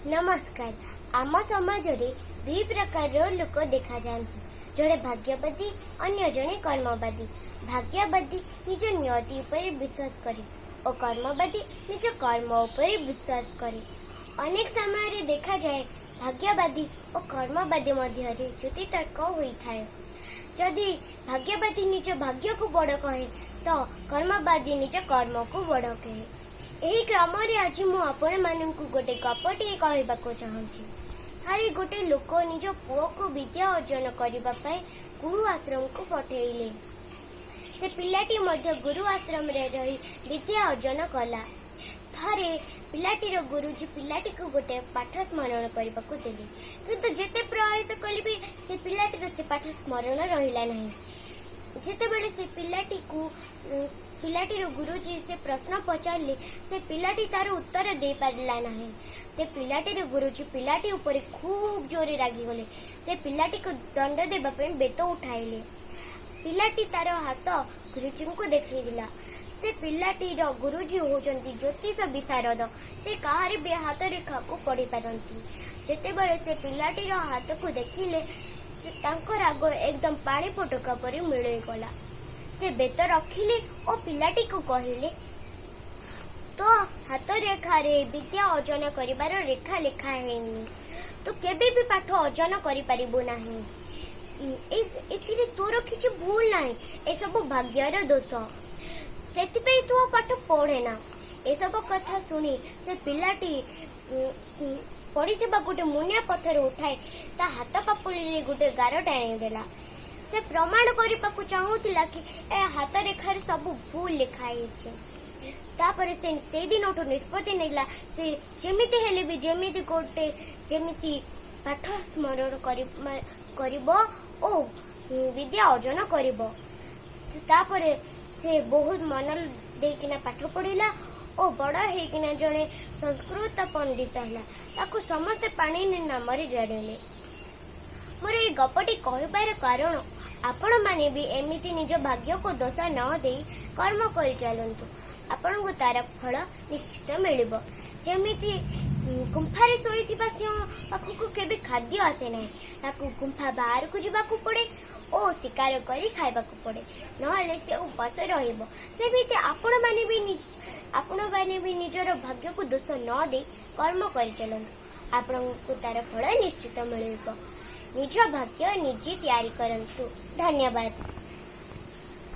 ନମସ୍କାର। ଆମ ସମାଜରେ ଦୁଇ ପ୍ରକାରର ଲୋକ ଦେଖାଯାଆନ୍ତି, ଜଣେ ଭାଗ୍ୟବାଦୀ, ଅନ୍ୟ ଜଣେ କର୍ମବାଦୀ। ଭାଗ୍ୟବାଦୀ ନିଜ ନିୟତି ଉପରେ ବିଶ୍ୱାସ କରେ ଓ କର୍ମବାଦୀ ନିଜ କର୍ମ ଉପରେ ବିଶ୍ୱାସ କରେ। ଅନେକ ସମୟରେ ଦେଖାଯାଏ, ଭାଗ୍ୟବାଦୀ ଓ କର୍ମବାଦୀ ମଧ୍ୟରେ ଯୁକ୍ତିତର୍କ ହୋଇଥାଏ। ଯଦି ଭାଗ୍ୟବାଦୀ ନିଜ ଭାଗ୍ୟକୁ ବଡ଼ କହେ ତ କର୍ମବାଦୀ ନିଜ କର୍ମକୁ ବଡ଼ କହେ। ଏହି କ୍ରମରେ ଆଜି ମୁଁ ଆପଣମାନଙ୍କୁ ଗୋଟେ ଗପଟିଏ କହିବାକୁ ଚାହୁଁଛି। ଥରେ ଗୋଟେ ଲୋକ ନିଜ ପୁଅକୁ ବିଦ୍ୟା ଅର୍ଜନ କରିବା ପାଇଁ ଗୁରୁ ଆଶ୍ରମକୁ ପଠେଇଲେ। ସେ ପିଲାଟି ମଧ୍ୟ ଗୁରୁ ଆଶ୍ରମରେ ରହି ବିଦ୍ୟା ଅର୍ଜନ କଲା। ଥରେ ପିଲାଟିର ଗୁରୁଜୀ ପିଲାଟିକୁ ଗୋଟେ ପାଠ ସ୍ମରଣ କରିବାକୁ ଦେଲେ, କିନ୍ତୁ ଯେତେ ପ୍ରୟାସ କଲେ ବି ସେ ପିଲାଟିର ସେ ପାଠ ସ୍ମରଣ ରହିଲା ନାହିଁ। ଯେତେବେଳେ ସେ ପିଲାଟିର ଗୁରୁଜୀ ସେ ପ୍ରଶ୍ନ ପଚାରିଲେ, ସେ ପିଲାଟି ତାର ଉତ୍ତର ଦେଇପାରିଲା ନାହିଁ। ସେ ପିଲାଟିର ଗୁରୁଜୀ ପିଲାଟି ଉପରେ ଖୁବ୍ ଜୋରେ ରାଗିଗଲେ। ସେ ପିଲାଟିକୁ ଦଣ୍ଡ ଦେବା ପାଇଁ ବେତ ଉଠାଇଲେ। ପିଲାଟି ତାର ହାତ ଗୁରୁଜୀଙ୍କୁ ଦେଖେଇଦେଲା। ସେ ପିଲାଟିର ଗୁରୁଜୀ ହେଉଛନ୍ତି ଜ୍ୟୋତିଷ ବିଶାରଦ। ସେ କାହାରି ବି ହାତ ରେଖାକୁ ପଢ଼ିପାରନ୍ତି। ଯେତେବେଳେ ସେ ପିଲାଟିର ହାତକୁ ଦେଖିଲେ, ସେ ତାଙ୍କ ରାଗ ଏକଦମ ପାଣି ଫୋଟକା ପରି ମିଳେଇଗଲା। ସେ ବେତ ରଖିଲେ ଓ ପିଲାଟିକୁ କହିଲେ, "ତୋ ହାତ ରେଖାରେ ବିଦ୍ୟା ଅର୍ଜନ କରିବାର ରେଖା ଲେଖା ହେଇନି। ତୁ କେବେ ବି ପାଠ ଅର୍ଜନ କରିପାରିବୁ ନାହିଁ। ଏଥିରେ ତୋର କିଛି ଭୁଲ ନାହିଁ। ଏସବୁ ଭାଗ୍ୟର ଦୋଷ। ସେଥିପାଇଁ ତୁ ଆଉ ପାଠ ପଢ଼େନା।" ଏସବୁ କଥା ଶୁଣି ସେ ପିଲାଟି ପଡ଼ିଥିବା ଗୋଟେ ମୁନିଆ ପଥର ଉଠାଇ ତା ହାତ ପାପୁଲିରେ ଗୋଟେ ଗାର ଟାଣିଦେଲା। ସେ ପ୍ରମାଣ କରିବାକୁ ଚାହୁଁଥିଲା କି ଏ ହାତ ରେଖାରେ ସବୁ ଭୁଲ ଲେଖା ହେଇଛି। ତାପରେ ସେ ସେଇଦିନଠୁ ନିଷ୍ପତ୍ତି ନେଲା, ସେ ଯେମିତି ହେଲେ ବି ଯେମିତି ଗୋଟେ ଯେମିତି ପାଠ ସ୍ମରଣ କରିବ ଓ ବିଦ୍ୟା ଅର୍ଜନ କରିବ। ତାପରେ ସେ ବହୁତ ମନ ଦେଇକିନା ପାଠ ପଢ଼ିଲା ଓ ବଡ଼ ହେଇକିନା ଜଣେ ସଂସ୍କୃତ ପଣ୍ଡିତ ହେଲା। ତାକୁ ସମସ୍ତେ ପାଣିନି ନାମରେ ଜାଣିଲେ। ମୋର ଏଇ ଗପଟି କହିବାର କାରଣ, ଆପଣମାନେ ବି ଏମିତି ନିଜ ଭାଗ୍ୟକୁ ଦୋଷ ନ ଦେଇ କର୍ମ କରି ଚାଲନ୍ତୁ। ଆପଣଙ୍କୁ ତାର ଫଳ ନିଶ୍ଚିତ ମିଳିବ। ଯେମିତି ଗୁମ୍ଫାରେ ଶୋଇଥିବା ସିଂହ ପାଖକୁ କେବେ ଖାଦ୍ୟ ଆସେ ନାହିଁ। ତାକୁ ଗୁମ୍ଫା ବାହାରକୁ ଯିବାକୁ ପଡ଼େ ଓ ଶିକାର କରି ଖାଇବାକୁ ପଡ଼େ, ନହେଲେ ସେ ଉପାସ ରହିବ। ସେମିତି ଆପଣମାନେ ବି ନିଜର ଭାଗ୍ୟକୁ ଦୋଷ ନ ଦେଇ କର୍ମ କରି ଚାଲନ୍ତୁ। ଆପଣଙ୍କୁ ତାର ଫଳ ନିଶ୍ଚିତ ମିଳିବ। ନିଜ ଭାଗ୍ୟ ନିଜେ ତିଆରି କରନ୍ତୁ। ଧନ୍ୟବାଦ।